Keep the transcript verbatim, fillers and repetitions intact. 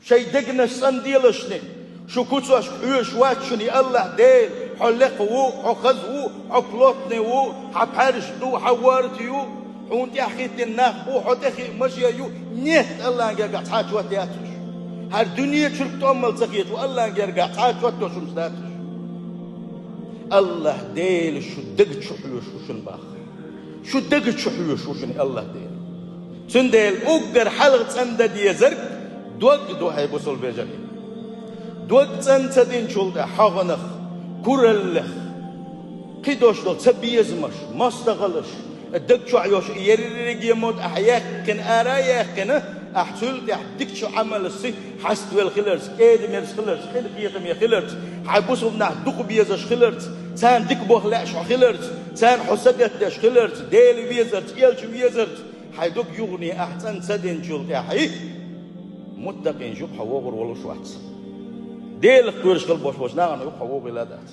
Шайн дегнаш цӀанделашни, шу куцашка хьоьжуш вац шуна и АллахӀ Дела, хьо лекха ву, хьо хаза ву, хьо плотный ву, хьа пхьарш ду, хьа ворта ю, хьуна тӀехьа хӀиттина нах бу, хьо тӀехиъ маже ю, нет, АллахӀан гергахь цхьа а чот яц уж. ХӀара дуьне чуьрк тӀом мала ца хеташ, АллахӀан гергахь цхьа а чот йолуш хӀуманаш дац уж. АллахӀ Дела шу даг чу хьоьжуш ву шуна боху. Шу даг чу хьоьжуш ву шуна АллахӀ Дела. Цундела уггар хьалха цӀандан дезарг дог ду, хьай бусалба вежарий. Дог цӀан ца динчул тӀаьхьа хьогӀанах, кураллех, кхидолуш долу цабезамаш, мостагӀалаш, даг чохь йолуш и ерриге а мотт ахь яьккхина, ара а яьккхина, ахь цул тӀаьхьа дикачу Ӏамалшца хьаставелла хиларца, кӀеда-мерза хиларца, къинхетаме хиларца, хьайн бусалба нах дукха безаш хиларца, царна дика боху лаьаш хьо хиларца, царна хьо сагатдеш хиларца, Дела везарца, элча везарца, хьайн дог юхане ахь цӀан ца динчул тӀаьхьа, муттакъийнаш юкъа хьо вогӀур волуш вац. Делах кхоьруш хила болуш болчу нахана юкъа хьо вогӀийла а дац.